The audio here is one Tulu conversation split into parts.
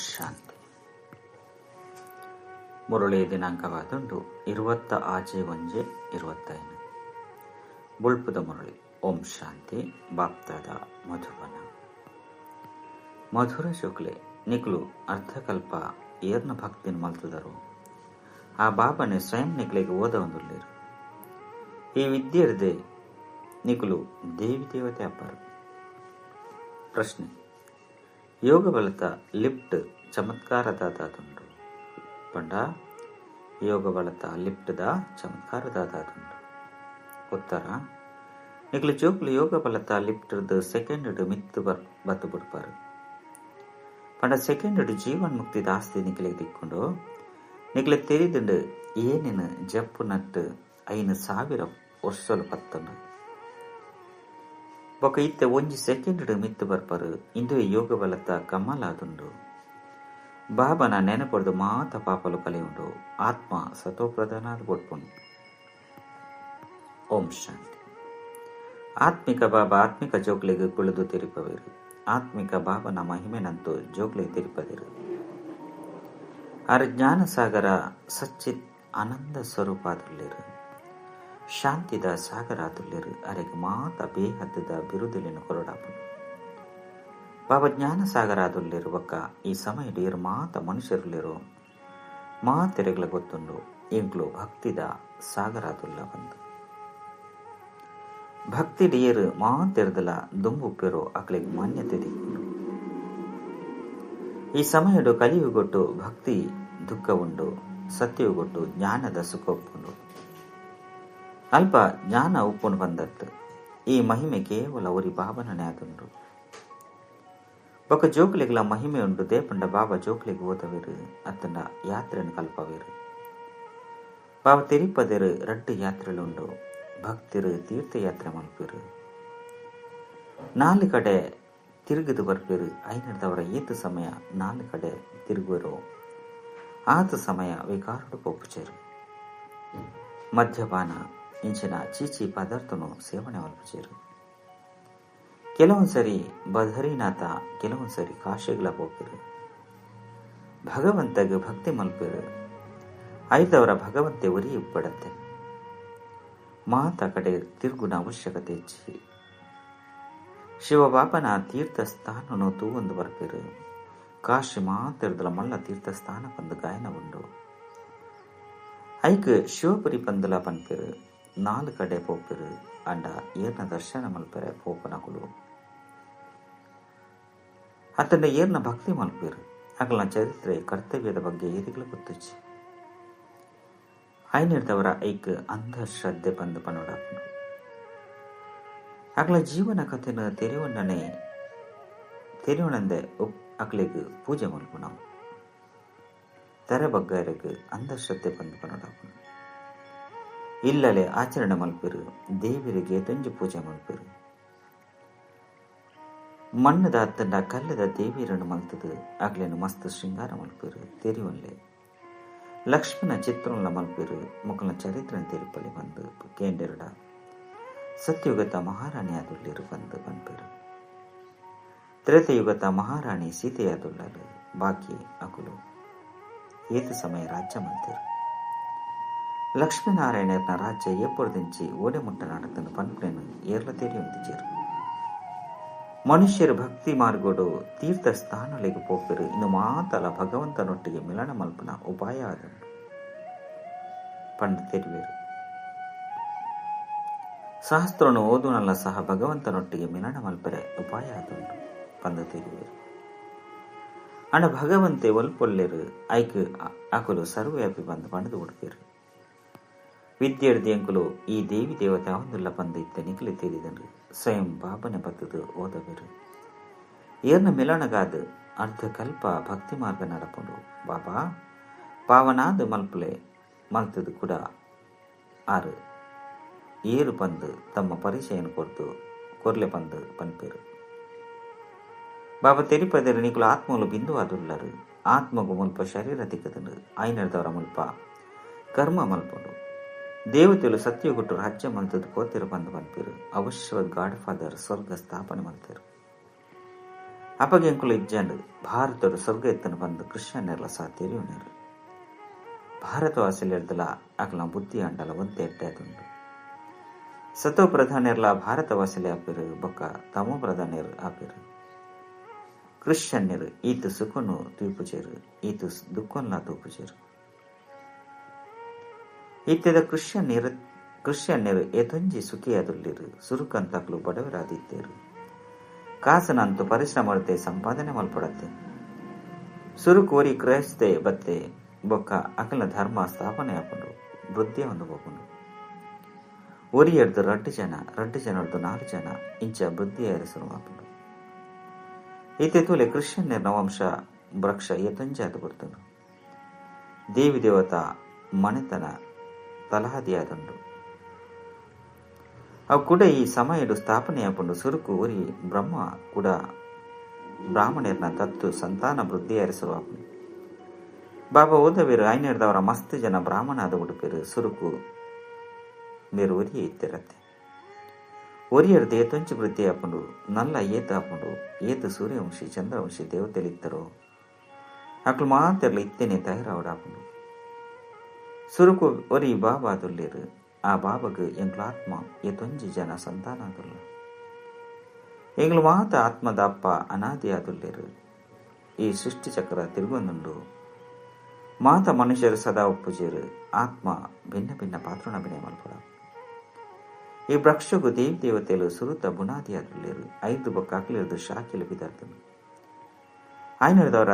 ಶಾಂತಿ. ಮುರಳಿ ದಿನಾಂಕವಾದುಂಡು 26/1/25. ಬುಳ್ಪುದ ಮುರಳಿ. ಓಂ ಶಾಂತಿ. ಬಾಪ್ತಾದ ಮಧುಬನ. ಮಧುರ ಶುಕ್ಲೆ ನಿಕ್ಲು ಅರ್ಧಕಲ್ಪ ಏರ್ನ ಭಕ್ತಿನ ಮಲ್ತದರು ಆ ಬಾಬನೆ ಸ್ವಯಂ ನಿಕ್ಲೆಗೆ ಓದ ಒಂದುಲ್ಲೇರು. ಈ ವಿದ್ಯೆರ್ದೆ ನಿಕ್ಲು ದೇವಿ ದೇವತೆ ಅಪ್ಪರು. ಪ್ರಶ್ನೆ: ಯೋಗ ಬಲತ ಲಿಫ್ಟ್ ಚಮತ್ಕಾರದಾದುಂಡು ಪಂಡ ಯೋಗ ಬಲತ ಲಿಫ್ಟ್ದ ಚಮತ್ಕಾರದಾದುಂಡು. ಉತ್ತರ: ನಿಕ್ಲು ಜೋಕ್ಲು ಯೋಗ ಬಲತ ಲಿಫ್ಟ್ದ ಸೆಕೆಂಡ್ ಮಿತ್ತು ಬತ್ತು ಬಿಡ್ಪಾರು. ಪಂಡ ಸೆಕೆಂಡ್ ಜೀವನ್ ಮುಕ್ತಿ ದಾಸ್ತಿ ನಿಕ್ಲೆಗೆ ದಿಕ್ಕೊಂಡು ನಿಕ್ಲೆ ತೆರಿದುಂಡು ಏನೇನು ಜಪ್ಪು ನಟ್ಟು 5000 ವರ್ಷಲು ಪತ್ತಂಡು ಬೊಕ ಇತ್ತೆ ಒಂಜಿ ಸೆಕೆಂಡ್ ಮಿತ್ತು ಬರ್ಪರು. ಇಂದುವೆ ಯೋಗ ಬಲತ ಕಮಲಾದುಂಡು. ಬಾಬನ ನೆನಪೊಡ್ದು ಮಾತ ಪಾಪಲು ಕಲೆಯುಂಡು. ಆತ್ಮ ಸತೋಪ್ರಧಾನಾದ ಕೊಟ್ಪುಂಡು. ಓಂ ಶಾಂತಿ. ಆತ್ಮಿಕ ಬಾಬಾ ಆತ್ಮಿಕ ಜೋಕ್ಲೆಗೆ ಕುಳಿದು ತೆರಿಪವೇರು. ಆತ್ಮಿಕ ಬಾಬನ ಮಹಿಮೆನಂತೂ ಜೋಕ್ಲೆಗೆ ತೆರಿಪದಿರು. ಆರ್ ಜ್ಞಾನಸಾಗರ ಸಚ್ಚಿತ್ ಆನಂದ ಸ್ವರೂಪಾದುಲ್ಲೇರು. ಶಾಂತಿದ ಸಾಗರ ಆದುಲ್ಲೇರು. ಅರೆಗೆ ಮಾತ ಬೇಹದ್ದದ ಬಿರುದುಲಿನ ಕೊರಡಾಪನು. ಬಾಬಾ ಜ್ಞಾನಸಾಗರ ಆದುಲ್ಲೇರು. ಬೊಕ್ಕ ಈ ಸಮಯಡು ಏರು ಮಾತ ಮನುಷ್ಯರುಲ್ಲೇರು ಮಾತೆರೆಗಳ ಗೊತ್ತುಂಡು ಎಂಕ್ಲು ಭಕ್ತಿದ ಸಾಗರ ಆದುಲ್ಲ ಬಂದು ಭಕ್ತಿ ಏರು ಮಾತೆರ್ದಲ ದುಂಬುಪ್ಪೆರೋ ಅಕ್ಲೆಗ್ ಮಾನ್ಯತೆ ದಿಕ್ಕು. ಈ ಸಮಯಡು ಕಲಿಯುಗೊಟ್ಟು ಭಕ್ತಿ ದುಃಖ ಉಂಡು, ಸತ್ಯವುಗೊಟ್ಟು ಜ್ಞಾನದ ಸುಖ ಉಪ್ಪುಂಡು. ಅಲ್ಪ ಜ್ಞಾನ ಉಪ್ಪುಂಡು ಬಂದತ್ತು. ಈ ಮಹಿಮೆ ಕೇವಲ ಒರಿ ಬಾಬನನೇ ಆದುಂಡು. ಬೊಕ ಜೋಕ್ಲೆಗ್ಲ ಮಹಿಮೆ ಉಂಡು. ದೇಪಂಡ ಬಾಬಾ ಜೋಕ್ಲೆಗ್ ಓದವೇರು ಅತ್ತಂಡ ಯಾತ್ರೆಯನ್ನು ಕಲ್ಪವೇರು. ಬಾಬಾ ತೆರಿಪದೇರು ರಡ್ಡು ಯಾತ್ರೆಲುಂಡು. ಭಕ್ತಿರು ತೀರ್ಥಯಾತ್ರೆ ಮಲ್ಪೇರು. 4 ಕಡೆ ತಿರುಗಿದು ಬರ್ಪೇರು. ಐನರ್ದವರ ಏತು ಸಮಯ 4 ಕಡೆ ತಿರುಗುವರು ಆತ ಸಮಯ ವಿಕಾರಡು ಪೋಪುಚೇರು. ಮದ್ಯಪಾನ ಇಂಚಿನ ಚೀಚಿ ಪದಾರ್ಥನು ಸೇವನೆ ಮಲ್ಪುಚೇರು. ಕೆಲವೊಂದ್ಸರಿ ಬದರಿನಾಥ, ಕೆಲವೊಂದ್ಸರಿ ಕಾಶಿಗಳ ಪೋಪೇರು. ಭಗವಂತಗೆ ಭಕ್ತಿ ಮಲ್ಪೇರು. ಐದವರ ಭಗವಂತೆ ಒರಿ ಉಪ್ಪಡತ್ತೆ. ಮಾತ ಕಡೆ ತಿರುಗುನ ಅವಶ್ಯಕತೆ ಹೆಚ್ಚಿ. ಶಿವಬಾಬನ ತೀರ್ಥಸ್ಥಾನನು ತೂವೊಂದು ಬರ್ಪೇರು. ಕಾಶಿ ಮಾತಿರ್ದಲ ಮಲ್ಲ ತೀರ್ಥಸ್ಥಾನ ಪಂದು ಗಾಯನ ಉಂಡು. ಐಕ್ ಶಿವಪುರಿ ಪಂದಲ ಪನ್ಪೇರು. 4 ಕಡೆ ಪೋಪೇರು. ಅಂಡ ಏರ್ನ ದರ್ಶನ ಮಲ್ಪೆರೆ ಪೋಪನಕುಲು ಅತಂಡ ಏರ್ನ ಭಕ್ತಿ ಮಲ್ಪೇರು. ಅಗಲ ಚರಿತ್ರೆ ಕರ್ತವ್ಯದ ಬಗ್ಗೆ ಏರಿಗಳ ಗೊತ್ತುಚ್ಚಿ. ಐನಿರ್ದವರ ಐಕ್ ಅಂಧಶ್ರದ್ಧೆ ಬಂದು ಪನೋಡಾಪುಂಡು. ಅಗಲ ಜೀವನ ಕಥೆನ ತೆರೆವಣ್ಣನೆ ತೆರೆವಣಂದೆ ಅಕ್ಲೆಗ್ ಪೂಜೆ ಮಲ್ಪುನವು. ತೆರೆ ಬಗ್ಗರೆಗ್ ಅಂಧಶ್ರದ್ಧೆ ಬಂದು ಪನೋಡಾಪುಂಡು. ಇಲ್ಲಲೆ ಆಚರಣೆ ಮಲ್ಪೇರು. ದೇವರಿಗೆ ತೊಂಜಿ ಪೂಜೆ ಮಲ್ಪೇರು. ಮಣ್ಣದ ಅತ್ತಂಡ ಕಲ್ಲದ ದೇವಿಯರನ್ನು ಮಲ್ತದು ಅಗ್ಲೇನು ಮಸ್ತ್ ಶೃಂಗಾರ ಮಲ್ಪೇರು. ತೆರಿವಲ್ಲೆ ಲಕ್ಷ್ಮಣ ಚಿತ್ರನ ಮಲ್ಪೇರು. ಮುಖಲ ಚರಿತ್ರೆ ತೆರಿಪಲಿ ಬಂದು ಕೇಂದ್ರಡ ಸತ್ಯುಗತ ಮಹಾರಾಣಿ ಆದುಳ್ಳಿರು ಬಂದು ಪನ್ಪೇರು. ತ್ರೇತಯುಗತ ಮಹಾರಾಣಿ ಸೀತೆಯಾದುಳ್ಳರು. ಬಾಕಿ ಅಕುಲು ಏತ ಸಮಯ ರಾಜ್ಯ ಮಲ್ತೇರು. ಲಕ್ಷ್ಮೀನಾರಾಯಣನ ರಾಜ್ಯ ಏಪೊಡ್ದಿಂಚಿ ಓಡೆ ಮುಟ್ಟ ನಾಟಕನ್ನು ಪನ್ಪೇನು ಏರ್ಲ ತೆರಿಯೊಂದಿಜೇರು. ಮನುಷ್ಯರು ಭಕ್ತಿ ಮಾರ್ಗೋಡು ತೀರ್ಥ ಸ್ಥಾನಗಳಿಗೆ ಪೋಪೆರು. ಇನ್ನು ಮಾತಲ ಭಗವಂತನೊಟ್ಟಿಗೆ ಮಿಲನ ಮಲ್ಪನ ಉಪಾಯ ಆದುಂಡು ಪಂಡ ತೆರಿವೇರು. ಶಾಸ್ತ್ರನು ಓದುನಲ್ಲ ಸಹ ಭಗವಂತನೊಟ್ಟಿಗೆ ಮಿಲನ ಮಲ್ಪರೆ ಉಪಾಯ ಆದುಂಡು ಪಂದ ತೆರಿವೇರು. ಅಂಡ ಭಗವಂತೆ ಒಲ್ಪೊಲ್ಲೇರು. ಐಕ್ ಅಕುಲು ಸರ್ವವ್ಯಾಪಿ ಬಂದು ಪಂಡದು ಉಡ್ಪೇರು. ವಿದ್ಯಾರ್ಥಿ ಅಂಕುಲು ಈ ದೇವಿ ದೇವತೆ ಅವಂದುಲ್ಲ ಬಂದು ಇತ್ತ ನಿಕ್ಲೆ ತೇರಿದನು. ಸ್ವಯಂ ಬಾಬನೆ ಬತ್ತದು ಓದಬೇರು. ಏರ್ನ ಮಿಲನಗಾದ ಅರ್ಧಕಲ್ಪ ಭಕ್ತಿ ಮಾರ್ಗ ನಡಪುಂಡು. ಬಾಬಾ ಪಾವನಾದ ಮಲ್ಪಲೆ ಮಲ್ತದು ಕೂಡ ಆರು ಏರು ಬಂದು ತಮ್ಮ ಪರಿಚಯನ ಕೊರ್ದು ಕೊರ್ಲೆ ಬಂದು ಪನ್ಪೇರು. ಬಾಬಾ ತೆರಿಪದರು ನಿಕುಲು ಆತ್ಮಲು ಬಿಂದು ಆದುಲ್ಲರು. ಆತ್ಮಗು ಮುಲ್ಪ ಶರೀರ ತಿಕ್ಕದನು. ಐನರ್ದವರ ಮುಲ್ಪ ಕರ್ಮ ಮಲ್ಪುಂಡು. ದೇವತೆಲು ಸತ್ಯಗುಟ್ಟು ರಾಜ್ಯ ಮಲ್ತದ್ದು ಪೋತಿರು ಬಂದು ಪನ್ಪೇರು. ಅವಶ್ಯವಾದ ಗಾಡ್ ಫಾದರ್ ಸ್ವರ್ಗ ಸ್ಥಾಪನೆ ಮಲ್ತೇರು. ಅಪಗೆಂಕುಲು ಇಜ್ಜಂಡು ಭಾರತದ ಸ್ವರ್ಗ ಎತ್ತನ ಬಂದು ಕ್ರಿಶ್ಚಿಯನ್ನೆರ್ಲ ಸಹ ತೆರಿಯುನೇರು. ಭಾರತವಾಸಿಲೆರ್ದಲ ಅಕಲ ಬುದ್ಧಿ ಅಂಡಲ ಒಂತೆ ಎಡ್ಡೆ. ಸತೋ ಪ್ರಧಾನೆರ್ಲ ಭಾರತವಾಸಿಲೆ ಆಪಿರು ಬೊಕ್ಕ ತಮೋ ಪ್ರಧಾನೆರ್ ಆಪಿರು. ಕ್ರಿಶ್ಚಿಯನ್ನೆರು ಈತು ಸುಖನು ತೂಪುಜೇರು, ಈತು ದುಃಖನ್ಲ ತೂಪುಜೇರು. ಇತ್ತೆದ ಕ್ರಿಶ್ಚಿಯನ್ನೆರು ಏತೊಂಜಿ ಸುಖಿಯಾದುಲ್ಲಿರು. ಸುರುಕಂತಕ್ಲು ಬಡವರಾದಿತ್ತೇರು. ಕಾಸನಂತು ಪರಿಶ್ರಮತೆ ಸಂಪಾದನೆ ಮಲ್ಪಡತ್ತೆ. ಸುರುಕು ಒರಿ ಕ್ರೈಸ್ತೆ ಬತ್ತೆ ಬೊಕ್ಕ ಅಕಲ ಧರ್ಮ ಸ್ಥಾಪನೆ ಆಪುಂಡು, ವೃದ್ಧಿ ಒಂದು ಹೋಗುಂಡು. ಒರಿಯರ್ದು ರಡ್ಡು ಜನ, ರಡ್ಡು ಜನರ್ದು 4 ಜನ ಇಂಚ ವೃದ್ಧಿ ಶುರುವಾಪುಂಡು. ಈತೆ ತೂಲೆ ಕ್ರಿಶ್ಚಿಯನ್ನೆರ್ನ ವಂಶ ವೃಕ್ಷ ಏತೊಂಜಾದ ಬರ್ತುಂಡು. ದೇವಿ ದೇವತಾ ಮನೆತನ ತಲಹಾದಿಯಾದುಂಡು. ಅವು ಕೂಡ ಈ ಸಮಯಡು ಸ್ಥಾಪನೆಯಾಪುಂಡು. ಸುರುಕು ಒರಿ ಬ್ರಹ್ಮ ಕೂಡ ಬ್ರಾಹ್ಮಣರ್ನ ತತ್ತು ಸಂತಾನ ವೃದ್ಧಿಯಾರಿಸುವಾಪುಂಡು. ಬಾಬಾ ಓದವೀರು ಐನೇರ್ದವರ ಮಸ್ತ್ ಜನ ಬ್ರಾಹ್ಮಣ ಆದ ಉಡುಪಿರು. ಸುರುಕು ಮೇರು ಒರಿಯೇ ಇತ್ತಿರತ್ತೆ. ಒರಿಯರ್ದು ಏತೊಂಚಿ ವೃದ್ಧಿ ಆಪುಂಡು, ನಲ್ಲ ಏತು ಆಪುಂಡು. ಏತು ಸೂರ್ಯವಂಶಿ ಚಂದ್ರವಂಶಿ ದೇವತೆಲಿತ್ತರೋ ಅಕ್ಲು ಮಾತೆರ್ಲ ಇತ್ತೇನೆ ತಯಾರಾವಡಾಪುಂಡು. ಸುರುಕು ಒರಿ ಬಾಬಾ ತುಲ್ಲಿರು. ಆ ಬಾಬಗ್ ಎಂಕ್ಲ ಆತ್ಮ ಏತೊಂಜಿ ಜನ ಸಂತಾನ ಆದುಲ್ಲ. ಎಂಗ್ಲು ಮಾತ ಆತ್ಮದ ಅಪ್ಪ ಅನಾದಿ ಆದುಲ್ಲೇರು. ಈ ಸೃಷ್ಟಿ ಚಕ್ರ ತಿರುಗೊಂದುಂಡು. ಮಾತ ಮನುಷ್ಯರು ಸದಾ ಒಪ್ಪುಜೇರು. ಆತ್ಮ ಭಿನ್ನ ಭಿನ್ನ ಪಾತ್ರನ ಅಭಿನಯ ಮಲ್ಪಡ. ಈ ವೃಕ್ಷಗು ದೇವಿ ದೇವತೆಲು ಸುರುತ ಬುನಾದಿ ಆದುಲ್ಲೇರು. 5 ಬೊಕ್ಕ ಅಕ್ಲಿರ್ದು ಶಾಖೆಲು ಬಿದಾರ್ತನು. ಆಯ್ನದವರ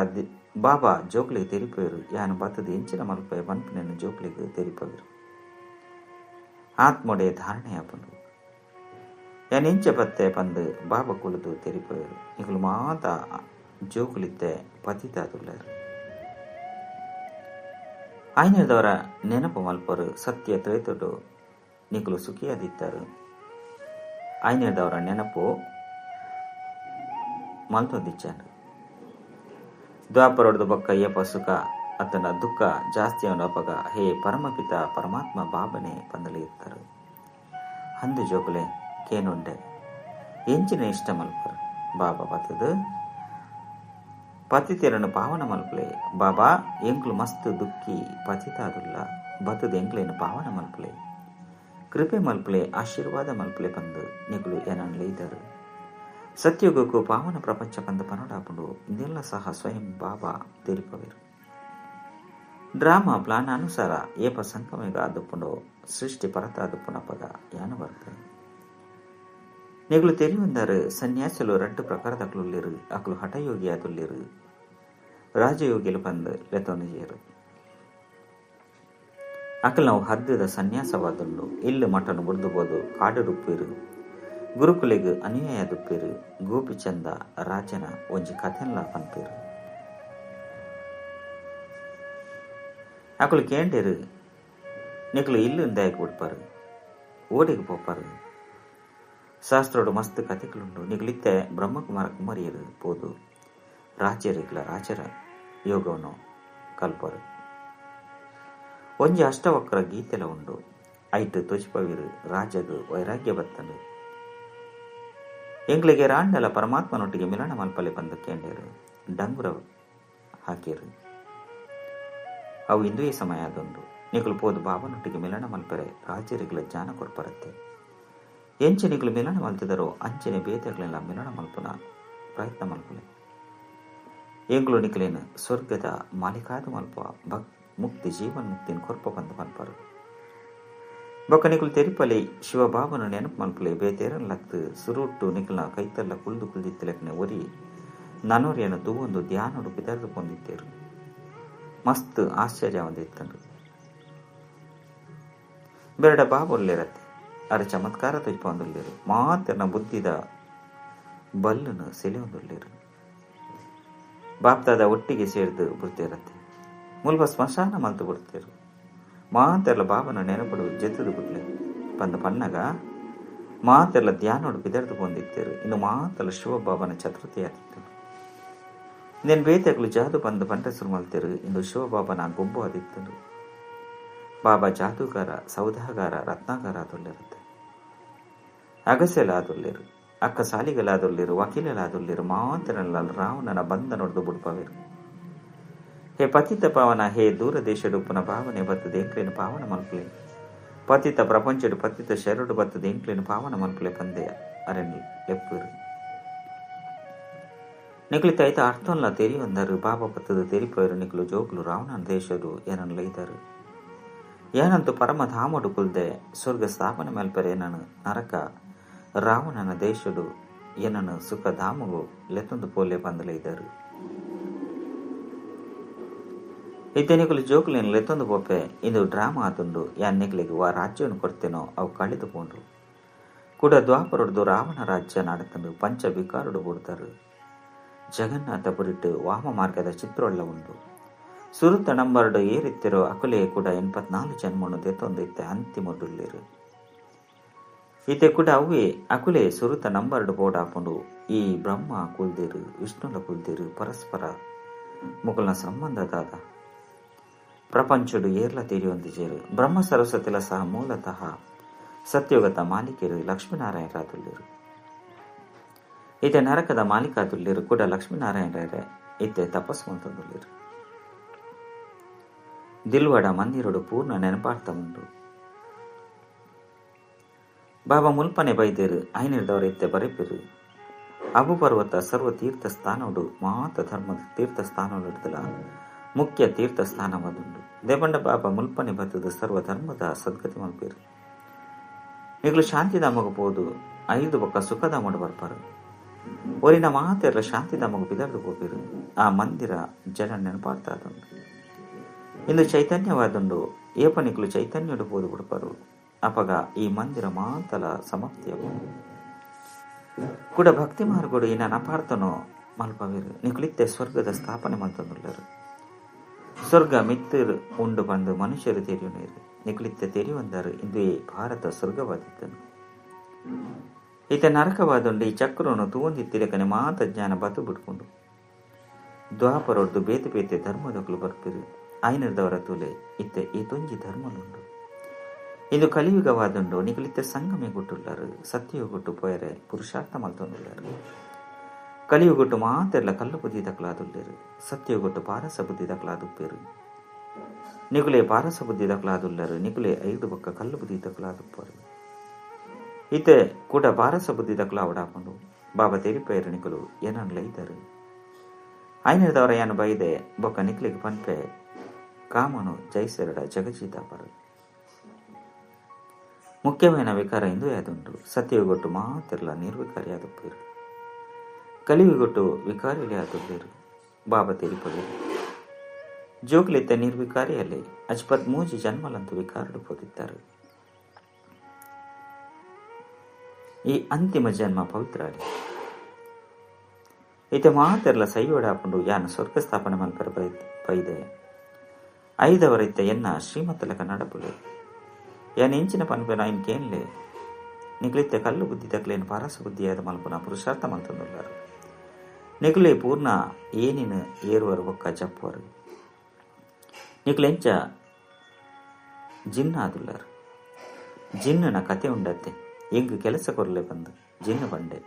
ಬಾಬಾ ಜೋಕ್ಲಿಗೆ ತೆರಿಪೋಯರು. ಯಾನು ಬತ್ತದ ಎಂಚಿನ ಮಲ್ಪಯ ಪನ್ಪಿನನ್ನು ಜೋಕ್ಲಿಗೆ ತೆರಿಪೋಯರು. ಆತ್ಮೊಡೆ ಧಾರಣೆ ಆಪುಂಡು. ಯಾನ್ ಎಂಚ ಬತ್ತೆ ಪಂದು ಬಾಬಾ ಕುಳಿದು ತೆರಿಪೋಯರು. ಇಗಳು ಮಾತ ಜೋಕುಲಿತ್ತೆ ಪತಿತಾದುಲ್ಲೇರು. ಆಯ್ನದವರ ನೆನಪು ಮಲ್ಪರು. ಸತ್ಯ ತ್ರೇತುಡು ನಿಕುಲು ಸುಖಿಯಾದಿತ್ತಾರೆ. ಆಯ್ನದವರ ನೆನಪು ಮಲ್ತೊಂದಿಚ್ಚಾನು. ದ್ವಾಪರೊಡ್ದು ಬೊಕ್ಕ ಏಪ ಸುಖ ಅತನ ದುಃಖ ಜಾಸ್ತಿ ಅಪಗ ಹೇ ಪರಮಪಿತ ಪರಮಾತ್ಮ ಬಾಬನೆ ಪಂದಲಿ ಇರ್ತಾರೆ. ಅಂದು ಜೋಕುಲೆ ಕೇನುಂಡೆ ಎಂಚಿನ ಇಷ್ಟ ಮಲ್ಪರು. ಬಾಬಾ ಬತ್ತದು ಪತಿತೆರನ್ನು ಪಾವನ ಮಲ್ಪಲೆ. ಬಾಬಾ ಎಂಕ್ಲು ಮಸ್ತ್ ದುಃಖಿ ಪತಿತಾದುಲ್ಲ, ಬತ್ತದ ಎಂಕ್ಲೇನು ಪಾವನ ಮಲ್ಪಲೆ, ಕೃಪೆ ಮಲ್ಪಲೆ, ಆಶೀರ್ವಾದ ಮಲ್ಪಲೆ ಬಂದು ನಿಗುಲು ಏನನ್ಲೇ ಇದ್ದಾರೆ. ಸತ್ಯುಗಕ್ಕೂ ಪಾವನ ಪ್ರಪಂಚ ಬಂದ ಪನಡಾಪುಂಡು. ಇದೆಲ್ಲ ಸಹ ಸ್ವಯಂ ಬಾಬಾ ತೆರಿಪವೇರು. ಡ್ರಾಮಾ ಪ್ಲಾನ್ ಅನುಸಾರ ಏಪ ಸಂಕಮೇಗ ಆದುಪ್ಪುಂಡು ಸೃಷ್ಟಿ ಪರತ ಆದುಪ್ಪುನಪಗ ಯಾನು ಬರ್ತದೆ. ನಿಗುಲು ತೆರಿಯುವಂದಾರು ಸನ್ಯಾಸಲು ರಡ್ಡು ಪ್ರಕಾರದಕ್ಲುಲ್ಲಿರು. ಅಕ್ಲು ಹಠಯೋಗಿ ಆದುಲ್ಲಿರು, ರಾಜಯೋಗಿಲು ಬಂದು ಲೆತ್ತೊಂದು. ಅಕಲ್ ನಾವು ಹದ್ದದ ಸನ್ಯಾಸವಾದುಂಡು. ಇಲ್ಲು ಮಠನು ಬುಡ್ದುಬೋದು ಕಾಡುಡುಪ್ಪಿರು, ಗುರುಕುಲಿಗೆ ಅನ್ಯಾಯ ದುಪ್ಪಿರು. ಗೋಪಿಚಂದ ರಾಜನ ಒಂಜಿ ಕಥೆನ್ಲ ಪನ್ಪಿರು. ಅಕಲು ಕೇಂಡೇರು ನಿಕಲು ಇಲ್ಲು ಇಂದಾಯಕ್ಕೆ ಬಿಡ್ಪಾರು, ಓಡಿಗೆ ಪೋಪಾರು. ಶಾಸ್ತ್ರೋಡು ಮಸ್ತ್ ಕಥೆಗಳುಂಡು. ನಿಗಲಿತ್ತೆ ಬ್ರಹ್ಮಕುಮಾರ ಕುಮಾರಿಯರು ಪೋದು ರಾಜರಿಗ್ಲ ರಾಜರ ಯೋಗವನ್ನು ಕಲ್ಪರು. ಒಂಜಿ ಅಷ್ಟವಕ್ರ ಗೀತೆಲ ಉಂಡು. ಐಟು ತೊಜಿಪವಿರು ರಾಜಗು ವೈರಾಗ್ಯ ಬತ್ತನು. ಎಂಗ್ಲಿಗೆ ರಾಂಡಲ ಪರಮಾತ್ಮನೊಟ್ಟಿಗೆ ಮಿಲನ ಮಲ್ಪಲೆ ಬಂದು ಕೇಂಡೇರು ಡಂಗುರ ಹಾಕಿರು. ಅವು ಇಂದುಯೇ ಸಮಯ ಅದೊಂದು. ನಿಕಲು ಪೋದು ಬಾಬನೊಟ್ಟಿಗೆ ಮಿಲನ ಮಲ್ಪರೆ ರಾಜರಿಗ್ಲ ಜ್ಞಾನ ಕೊರ್ಪರತ್ತೆ. ಎಂಚೆ ನಿಕಲು ಮಿಲನ ಮಲ್ತಿದರೋ ಅಂಚನೆ ಬೇತೆಗಳೆಲ್ಲ ಮಿಲನ ಮಲ್ಪನ ಪ್ರಯತ್ನ ಮಲ್ಪಲೆ. ಎಂಗ್ಲು ನಿಕಲೇನು ಸ್ವರ್ಗದ ಮಾಲಿಕಾದ ಮಲ್ಪ ಭಕ್ ಮುಕ್ತಿ ಜೀವನ್ ಮುಕ್ತಿನ ಕೊರ್ಪ ಬಂದು ಮಲ್ಪರು. ಬೊಕ್ಕ ನಿಕುಲು ತೆರಿಪಲೆ ಶಿವಬಾಬನು ನೆನಪು ಮಲ್ಪಲೆ. ಬೇತೇರನ್ ಲತ್ತು ಸುರುಟ್ಟು ನಿಕಲ್ನ ಕೈತಲ್ಲ ಕುಳ್ದು ಕುಳ್ದಿತ್ತಲೆಕ್ಕನೆ ಒರಿ ನನೋರಿಯನ್ನು ತೂವೊಂದು ಧ್ಯಾನೋಡು ಪಿತರ್ದು ಪೊಂದಿತ್ತೇರು. ಮಸ್ತ್ ಆಶ್ಚರ್ಯ ಹೊಂದಿತ್ತನು. ಬೇರಡ ಬಾಬುಲ್ಲೇರತ್ತೆ ಅರ ಚಮತ್ಕಾರ ತೊಯ್ಪೊಂದುಲ್ಲೇರು. ಮಾತೆರ್ನ ಬುದ್ಧಿದ ಬಲ್ಲನು ಸೆಲೆಯೊಂದುಲ್ಲೇರು. ಬಾಪ್ತಾದ ಒಟ್ಟಿಗೆ ಸೇರ್ದು ಬಿಡ್ತೇರತ್ತೆ. ಮುಲ್ಪ ಸ್ಮಶಾನ ಮಲ್ತು ಬಿಡ್ತೇರು. ಮಾತೆರ್ಲ ಬಾಬನ ನೆನಪಡು ಜೆತ್ತದು ಬಿಡ್ಲೆ ಬಂದ ಪನ್ನಗ ಮಾತೆರ್ಲ ಧ್ಯಾನೋಡು ಬಿದರ್ದು ಪೊಂದಿತ್ತೇರು. ಇನ್ನು ಮಾತೆಲ್ಲ ಶಿವಬಾಬನ ಚತುರ್ಥಿ ಆದಿತ್ತನು. ಇನ್ನೇನು ಬೇತೆಗಳು ಜಾದು ಬಂದು ಬಂಟ ಶುರು ಮಲ್ತೇರು. ಇಂದು ಶಿವಬಾಬನ ಗೊಬ್ಬು ಆದಿತ್ತನು. ಬಾಬಾ ಜಾದೂಗಾರ, ಸೌದಾಗಾರ, ರತ್ನಾಗಾರ ಆದುಲ್ಲಿರುತ್ತೆ. ಅಗಸೆಲ ಆದುಲ್ಲೇರು. ಅಕ್ಕ ಸಾಲಿಗಲಾದುಲ್ಲಿರು ವಕೀಲಲಾದುಲ್ಲಿರು ಮಾತ್ರನಲ್ಲ ರಾವಣನ ಬಂಧನೊಡ್ದು ಬುಡ್ಪವೇರು. ಹೇ ಪತಿತ ಪಾವನ, ಹೇ ದೂರ ದೇಶಡುಪ್ಪನ ಭಾವನೆ ಬತ್ತದ ಎಂಕ್ಲೇನು ಪಾವನ ಮಲ್ಪಲೆ, ಪತಿತ ಪ್ರಪಂಚಡು ಪತಿತ ಶರಡು ಬತ್ತದ ಎಂಕ್ಲೇನು ಪಾವನ ಮಲ್ಪಲೆ ಪಂದೆ ಅರೆನ್ ಲೆಪ್ಪರು. ನಿಕ್ಲು ತೈತ ಅರ್ಥಂಲ ತೆರಿಯೊಂದರು ಬಾಬಾ ಪತ್ತದ ತೆರಿಪೋಯರು. ನಿಕ್ಲು ಜೋಕ್ಲು ರಾವಣನ ದೇಶಡು ಏನನ್ನು ಲೈದರು ಏನಂತೂ ಪರಮಧಾಮಡು ಕುಲ್ದೆ ಸ್ವರ್ಗ ಸ್ಥಾಪನೆ ಮಲ್ಪರೆ ಏನನು ನರಕ ರಾವಣನ ದೇಶಡು ಏನನ್ನು ಸುಖಧಾಮಗು ಲೆತ್ತೊಂದು ಪೋಲೆ ಬಂದಲೈದರು. ಇತ್ತೆ ನಿಕುಲು ಜೋಕುಲೇನು ಲೆತ್ತೊಂದು ಪೋಪೆ ಇಂದು ಡ್ರಾಮಾ ಆತುಂಡು ಯಾನ್ ನಿಕ್ಲೆಗ್ ವಾ ರಾಜ್ಯವನ್ನು ಕೊಡ್ತೇನೋ ಅವು ಕಳೆದು ಪೋಂಡು. ಕೂಡ ದ್ವಾಪರೊಡ್ದು ರಾವಣ ರಾಜ್ಯ ನಾಡತಂಡು ಪಂಚ ವಿಕಾರುಡು ಬುಡ್ತಾರು. ಜಗನ್ನಾಥ ಪುರಿಟ್ಟು ವಾಮ ಮಾರ್ಗದ ಚಿತ್ರೊಳ್ಳ ಉಂಡು. ಸುರುತ ನಂಬರ್ಡು ಏರಿತ್ತಿರೋ ಅಕುಲೆ ಕೂಡ 84 ಜನ್ಮನು ದೆತ್ತೊಂದು ಇತ್ತೆ ಅಂತಿಮಡುಲ್ಲೇರು. ಇತ್ತೆ ಕೂಡ ಅವೇ ಅಕುಲೆ ಸುರುತ ನಂಬರ್ಡು ಬೋಡಾಪುಂಡು. ಈ ಬ್ರಹ್ಮ ಕುಲ್ದಿರು ವಿಷ್ಣುಲ ಕುಲ್ದಿರು ಪರಸ್ಪರ ಮುಕುಲ್ನ ಸಂಬಂಧ ದಾದ ಪ್ರಪಂಚಡು ಏರ್ಲ ತೆರಿಯೊಂದಿಜೇರು. ಬ್ರಹ್ಮ ಸರಸ್ವತಿಲ ಸಹ ಮೂಲತಃ ಸತ್ಯುಗತ ಮಾಲೀಕರು ಲಕ್ಷ್ಮೀನಾರಾಯಣರಾದುಲ್ಲೇರು. ಇತ್ತೆ ನರಕದ ಮಾಲೀಕಾದುಲ್ಲೇರು ಕೂಡ ಲಕ್ಷ್ಮೀನಾರಾಯಣರೇ ಇತ್ತೆ ತಪಸ್ಸು ಮಂತೊಂದುಲ್ಲೇರು. ದಿಲ್ವಾಡ ಮಂದಿರಡು ಪೂರ್ಣ ನೆನಪಾರ್ಥ ಉಂಡು. ಬಾಬಾ ಮುಲ್ಪನೆ ಬೈದೇರು ಐನಿರ್ದವರ ಇತ್ತೆ ಬರೆಪಿರು. ಅಬು ಪರ್ವತ ಸರ್ವ ತೀರ್ಥ ಸ್ಥಾನೋಡು ಮಾತ ಧರ್ಮದ ತೀರ್ಥ ಸ್ಥಾನೋಡಿದಲ ಮುಖ್ಯ ತೀರ್ಥ ಸ್ಥಾನವಾದುಂಡು. ದೇಪಂಡ ಬಾಬಾ ಮುಲ್ಪನೆ ಬತ್ತದ ಸರ್ವ ಧರ್ಮದ ಸದ್ಗತಿ ಮಲ್ಪೇರು. ನಿಗ್ಲು ಶಾಂತಿಧಾಮಗ ಪೋದು 5 ಬೊಕ್ಕ ಸುಖಧಾಮಡು ಬರ್ಪಾರು. ಒರಿನ ಮಾತೆರ್ಲ ಶಾಂತಿಧಾಮಗ ಬಿದರ್ದು ಪೋಪಿರು. ಆ ಮಂದಿರ ಜನ ನೆನಪಾಡ್ತಾ ಅದುಂಡು. ಇಂದು ಚೈತನ್ಯವಾದುಂಡು. ಏಪನಿಕ್ಲು ಚೈತನ್ಯಡು ಪೋದು ಬಿಡ್ಪಾರು. ಅಪಗ ಈ ಮಂದಿರ ಮಾತಲ ಸಮಾಪ್ತಿಯವು. ಕೂಡ ಭಕ್ತಿ ಮಾರ್ಗೋಡು ಈ ನಪಾರ್ಥನೋ ಮಲ್ಪವೇರು. ನಿಕುಲಿತ್ತೆ ಸ್ವರ್ಗದ ಸ್ಥಾಪನೆ ಮಂತಂದುಳ್ಳರು. ಸ್ವರ್ಗ ಮಿತ್ತಿರು ಉಂಡು ಬಂದು ಮನುಷ್ಯರು ತೆರಿಯುನೇರು. ನಿಕುಲಿತ್ತೆ ತೆರಿಯುವಂದರು ಇಂದುವೇ ಭಾರತ ಸ್ವರ್ಗವಾದಿದ್ದನು. ಈತ ನರಕವಾದುಂಡು. ಈ ಚಕ್ರವನ್ನು ತೂಂದಿತ್ತಿರಕನೆ ಮಾತ ಜ್ಞಾನ ಬತು ಬಿಟ್ಕೊಂಡು ದ್ವಾಪರೊಡ್ದು ಬೇತೆ ಬೇತೆ ಧರ್ಮದಕ್ಕಲು ಬರ್ಪಿರು. ಐನರ್ದವರ ತುಲೆ ಇತ್ತೆ ಈ ತೊಂಜಿ ಧರ್ಮಲುಂಡು. ಇಂದು ಕಲಿಯುಗವಾದುಂಡು. ನಿಕುಲಿತ್ತೆ ಸಂಗಮೆ ಗುಟ್ಟುಳ್ಳರು ಸತ್ಯಯುಗೊಟ್ಟು ಪೋಯರೆ ಪುರುಷಾರ್ಥ ಮಲ್ತೊಂದುಳ್ಳರು. ಕಲಿಯುಗೊಟ್ಟು ಮಾತೆಲ್ಲ ಕಲ್ಲು ಬುದ್ಧಿ ತಕಲಾದುಲ್ಲೇರು. ಸತ್ಯಯುಗೊಟ್ಟು ಪಾರಸ ಬುದ್ಧಿ ತಕಲಾದುಪ್ಪೇರು. ನಿಕುಲೆ ಪಾರಸ ಬುದ್ಧಿ ತಕಲಾದುಲ್ಲರು. ನಿಕುಲೆ 5 ಬೊಕ್ಕ ಕಲ್ಲು ಬುದ್ಧಿ ತಕಲಾದುಪ್ಪರು. ಇತ್ತೆ ಕೂಡ ಪಾರಸ ಬುದ್ಧಿ ತಕಲಾವಡಾಪುಂಡು. ಬಾಬಾ ತೆರಿಪೇರು ನಿಕುಲು ಏನನ್ ಲೈದರು. ಐನರ್ದವರ ಯಾನು ಬೈದೆ ಬೊಕ್ಕ ನಿಕ್ಲಿಗೆ ಪನ್ಪೆ ಕಾಮನು ಜೈಸೆರಡ ಜಗಜೀತಾಪರು. ಮುಖ್ಯమైన ವಿಕಾರ ಇಂದು ಯಾದುಂಡು. ಸತ್ಯಯುಗೊಟ್ಟು ಮಾತಿರಲ ನಿರ್ವಿಕಾರಿಯಾದುಪ್ಪೇರು. ಕಲಿಯುಗೊಟ್ಟು ವಿಕಾರಿಲಿ ಆದುಲ್ಲೇರು. ಬಾಬಾ ತೆರಿಪವೇರು. ಜೋಕ್ಲಿತ್ತ ನಿರ್ವಿಕಾರಿಯಲ್ಲಿ ಅಜ್ಪತ್ ಮೂಜಿ ಜನ್ಮಲಂತು ವಿಕಾರಡು ಪೋದಿದ್ದಾರೆ. ಈ ಅಂತಿಮ ಜನ್ಮ ಪವಿತ್ರ ಅಲೆ. ಇತ ಮಾತೆರ್ಲ ಸೈಯೋಡಾಪುಂಡು ಯಾನು ಸ್ವರ್ಗ ಸ್ಥಾಪನೆ ಮಲ್ಪರ ಬೈದೆ. ಐದವರಿತ್ತ ಎನ್ನ ಶ್ರೀಮತ್ತಲಕ ನಡಪುಲೆ ಯಾನ್ ಎಂಚಿನ ಪನ್ಪೆನ ಐನ್ ಕೇನ್ಲೆ. ನಿಕ್ಲಿತ್ತೆ ಕಲ್ಲು ಬುದ್ಧಿ ತಕ್ಲೇನು ಪಾರಸ ಬುದ್ಧಿಯಾದ ಮಲ್ಪನ ಪುರುಷಾರ್ಥ ಮಂತಂದುಲ್ಲಾರು. ನಿಕ್ಲೆ ಪೂರ್ಣ ಏನಿನ ಏರುವರು ಬೊಕ್ಕ ಜಪ್ಪುವರು. ನಿಕ್ಲೆಂಚ ಜಿನ್ನ ಆದುಲ್ಲಾರು. ಜಿನ್ನನ ಕತೆ ಉಂಡತ್ತೆ. ಎಂಗ್ ಕೆಲಸ ಕೊರಲೆ ಬಂದು ಜಿನ್ನ ಬಂಡೆ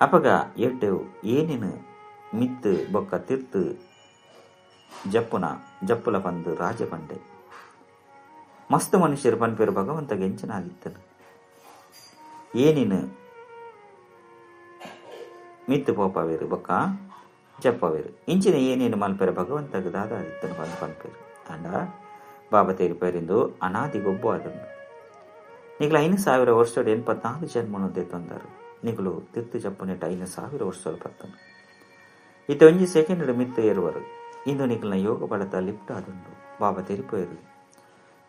ಅಪಗ ಎಡ್ಡೆವು ಏನಿನ ಮಿತ್ತು ಬೊಕ್ಕ ತಿರ್ತು ಜಪ್ಪುನ ಜಪ್ಪುಲ ಬಂದು ರಾಜ ಬಂಡೆ. ಮಸ್ತ್ ಮನುಷ್ಯರು ಪನ್ಪೇರು ಭಗವಂತ ಗೆಂಚನಾದಿತ್ತನು. ಏನಿನ ಮಿತ್ತು ಪೋಪವೇರು ಬೊಕ್ಕ ಜಪ್ಪವೇರು. ಇಂಚಿನ ಏನೇನು ಮಲ್ಪೇರು ಭಗವಂತಗ ದಾದಾದಿತ್ತನು ಬಂದು ಪನ್ಪೇರು. ಅಂಡ ಬಾಬಾ ತೇರಿಪೇರಿಂದು ಅನಾದಿ ಗೊಬ್ಬು ಆದುಂಡು. ನಿಗ್ಲು 5000 ವರ್ಷಡು 84 ಜನ್ಮನು ತಂದರು. ನಿಗ್ಲು ತಿರ್ತು ಜಪ್ಪುನೆಟ್ 5000 ವರ್ಷಗಳು ಪತ್ತನು. ಇತ್ತ ಒಂಜಿ ಸೆಕೆಂಡ್ ಮಿತ್ತು ಏರುವರು. ಇಂದು ನಿಗ್ಲಿನ ಯೋಗ ಬಳತ ಲಿಪ್ಟ್ ಆದುಂಡು. ಬಾಬಾ ತೆರಿಪೇರು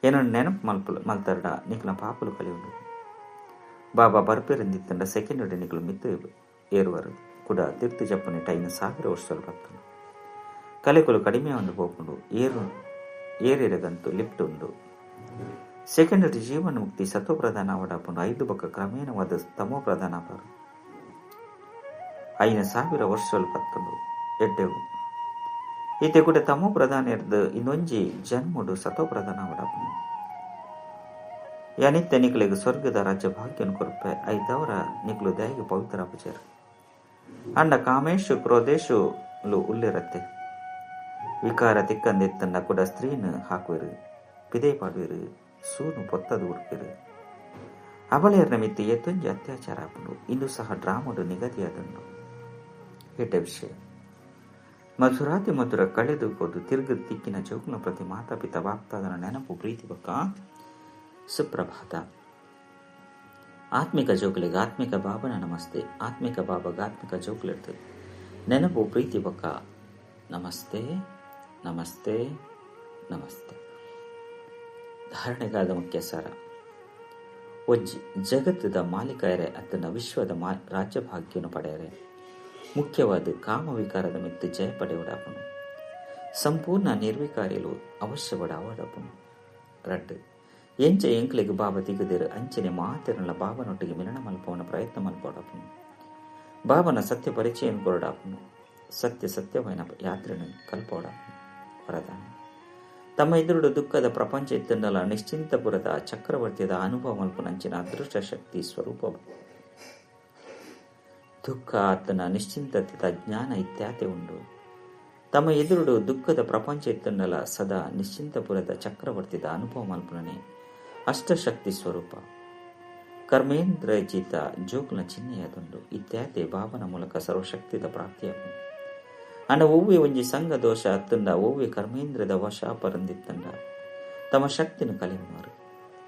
ಏನೋ ನೆನಪು ಮಲ್ಪಲು ಮಲ್ತರಡ ನಿಕ್ಲ ಪಾಪಲು ಕಲಿಯುಂಡು. ಬಾಬಾ ಬರ್ಪೇರಿಂದಿತ್ತಂಡ ಸೆಕೆಂಡ್ ನಿಕ್ಲು ಮಿತ್ತು ಏರುವರು. ಕೂಡ ತಿರ್ತು ಜಪ್ಪುನೆಟ್ 5000 ವರ್ಷಗಳು ಪತ್ತನು. ಕಲೆಕುಲು ಕಡಿಮೆ ಒಂದು ಪೋಪುಂಡು. ಏರಿರಗಂತೂ ಲಿಪ್ಟ್ ಉಂಡು. ಸೆಕೆಂಡರಿ ಜೀವನ ಮುಕ್ತಿ ಸತ್ವ ಪ್ರಧಾನ ಅವಡಾಪುಂಡು. 5 ಬೊಕ್ಕ ಕ್ರಮೇಣವಾದ ತಮೋ ಪ್ರಧಾನ ಪರು. 5000 ವರ್ಷಗಳು ಪತ್ತುಂಡು ಎಡ್ಡೆವು. ಈತೆ ಕೂಡ ತಮೋ ಪ್ರಧಾನ ಇರ್ದು ಇನ್ನೊಂಜಿ ಜನ್ಮುಡು ಸತ್ವ ಪ್ರಧಾನ ಅವಡಾಪುಂಡು. ಯಾನಿತ್ತೆ ನಿಕಲೆಗ್ ಸ್ವರ್ಗದ ರಾಜ್ಯ ಭಾಗ್ಯನು ಕೊರ್ಪೆ ಐತವರ ನಿಕಲು ದಾಯೆಗ್ ಪವಿತ್ರ ಆಪುಜೆರ್ ಆಂಡ ಕಾಮೇಶು ಕ್ರೋಧೇಶು ಲು ಉಲ್ಲೆರತ್ತೆ ವಿಕಾರ ತಿಕ್ಕಂದಿತ್ತಂಡ ಕುಡ ಸ್ತ್ರೀನ್ ಹಾಕುವೆರು ಪಿದೈ ಪಾಡುವೆರು ಸೂನು ಪೊತ್ತದು ಉಡ್ಪೆರು ಅಬಳೆಯರ್ನ ಮಿತ್ತ್ ಏತೊಂಜಿ ಅತ್ಯಾಚಾರ ಆಪುಂಡು ಇಂದು ಸಹ ಡ್ರಾಮಡು ನಿಗದಿಯಾದುಂಡು ಎಡ್ಡೆ ವಿಷಯ ಮಧುರಾತಿ ಮಧುರ ಕಳೆದು ಪೋದು ತಿರುಗು ತಿಕ್ಕಿನ ಜೋಕುನ ಪ್ರತಿ ಮಾತಾ ಪಿತಾ ಬಾಪ್ತಾದನ ನೆನಪು ಪ್ರೀತಿ ಬೊಕ್ಕ ಸುಪ್ರಭಾತ ಆತ್ಮಿಕ ಜೋಕುಲೆಗ್ ಆತ್ಮಿಕ ಬಾಬನ ನಮಸ್ತೆ ಆತ್ಮಿಕ ಬಾಬಗ ಆತ್ಮಿಕ ಜೋಕುಲೆಡ್ದು ನೆನಪು ಪ್ರೀತಿ ಬೊಕ್ಕ ನಮಸ್ತೆ ನಮಸ್ತೆ ನಮಸ್ತೆ. ಧಾರಣೆಗಾದ ಮುಖ್ಯ ಸಾರ ಒಂಜಿ ಜಗತ್ತದ ಮಾಲೀಕರೆ ಅತ್ತನ ವಿಶ್ವದ ರಾಜ್ಯಭಾಗ್ಯನು ಪಡೆಯರೆ ಮುಖ್ಯವಾದ ಕಾಮವಿಕಾರದ ಮಿತ್ತು ಜಯ ಪಡೆಯುಡಾಪನು ಸಂಪೂರ್ಣ ನಿರ್ವಿಕಾರಿಲು ಅವಶ್ಯಪಡ ಅವಡಪನು ರಡ್ಡು ಎಂಚ ಎಂಕ್ಲೆಗ್ ಬಾಬ ತಿಗದಿರು ಅಂಚನೆ ಮಾತೆರನ ಬಾಬನೊಟ್ಟಿಗೆ ಮಿಲನ ಮಲ್ಪವನ ಪ್ರಯತ್ನ ಮಲ್ಪಡಪನು ಬಾಬನ ಸತ್ಯ ಪರಿಚಯ ಕೊರಡಾಪನು ಸತ್ಯ ಸತ್ಯವಾಯಿನ ಯಾತ್ರೆನು ಕಲ್ಪೋಡಾಪನು ವರದಾನ ತಮ್ಮ ಎದುರುಡು ದುಃಖದ ಪ್ರಪಂಚ ಇತ್ತಂಡಲ ನಿಶ್ಚಿಂತಪುರದ ಚಕ್ರವರ್ತಿಯದ ಅನುಭವ ಮಲ್ಪುನಂಚಿನ ಅದೃಷ್ಟ ಶಕ್ತಿ ಸ್ವರೂಪ ದುಃಖ ಆತನ ನಿಶ್ಚಿಂತತೆದ ಜ್ಞಾನ ಇತ್ಯಾತೆ ಉಂಡು. ತಮ್ಮ ಎದುರುಡು ದುಃಖದ ಪ್ರಪಂಚ ಇತ್ತಂಡಲ ಸದಾ ನಿಶ್ಚಿಂತಪುರದ ಚಕ್ರವರ್ತಿದ ಅನುಭವ ಮಲ್ಪುನನೆ ಅಷ್ಟಶಕ್ತಿ ಸ್ವರೂಪ ಕರ್ಮೇಂದ್ರಜಿತ ಜೋಕುನ ಚಿಹ್ನೆಯಾದುಂಡು. ಇತ್ಯಾತೆ ಭಾವನ ಮೂಲಕ ಸರ್ವಶಕ್ತಿದ ಪ್ರಾಪ್ತಿಯಾಗುಂಡು. ಅಂಡ ಒವ್ವೆ ಒಂಜಿ ಸಂಘ ದೋಷ ಅತ್ತಂಡ ಒವ್ವೆ ಕರ್ಮೇಂದ್ರದ ವಶ ಪರಂದಿತ್ತಂಡ ತಮ್ಮ ಶಕ್ತಿನ ಕಲಿಯುವರು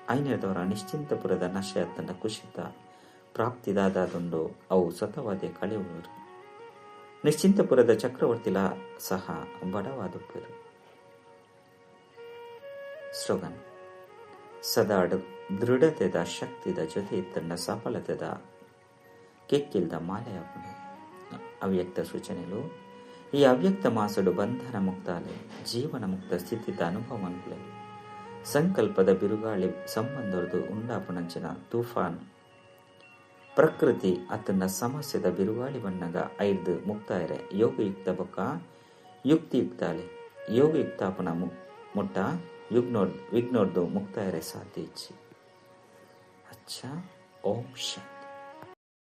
ಐನೇದವರ ನಿಶ್ಚಿಂತಪುರದ ನಶೆ ಅತ್ತಂಡ ಕುಶಿತ ಪ್ರಾಪ್ತಿದಾದುಂಡು ಅವು ಸ್ವತವಾದ ಕಳೆಯುವರು. ನಿಶ್ಚಿಂತಪುರದ ಚಕ್ರವರ್ತಿಲ ಸಹ ಬಡವಾದುಪ್ಪರು. ಸ್ಲೋಗನ್ ಸದಾ ದೃಢತೆದ ಶಕ್ತಿದ ಜೊತೆ ಇತ್ತಂಡ ಸಫಲತೆದ ಕೆಕ್ಕಿಲ್ದ ಮಾಲೆಯಾಗುಂಡು. ಅವ್ಯಕ್ತ ಸೂಚನೆಲು ಈ ಅವ್ಯಕ್ತ ಮಾಸಡು ಬಂಧನ ಮುಕ್ತಾಲೆ ಜೀವನ ಮುಕ್ತ ಸ್ಥಿತಿದ ಅನುಭವ ಅನ್ಪುಲೆ ಸಂಕಲ್ಪದ ಬಿರುಗಾಳಿ ಸಂಬಂಧದ ಉಂಡಾಪುನಂಚಿನ ತೂಫಾನ್ ಪ್ರಕೃತಿ ಅತನ ಸಮಸ್ಯೆದ ಬಿರುಗಾಳಿ ಬಣ್ಣಗ ಐದು ಮುಕ್ತಾಯರೆ ಯೋಗಯುಕ್ತ ಬೊಕ್ಕ ಯುಕ್ತಿಯುಕ್ತಾಲೆ ಯೋಗಯುಕ್ತಾಪನ ಮುಟ್ಟ ವಿಘ್ನೋರ್ದು ಮುಕ್ತಾಯರೆ ಸಾಧ್ಯ ಇಚ್ಚಿ. ಅಚ್ಚ, ಓಂ ಶಾಂತಿ.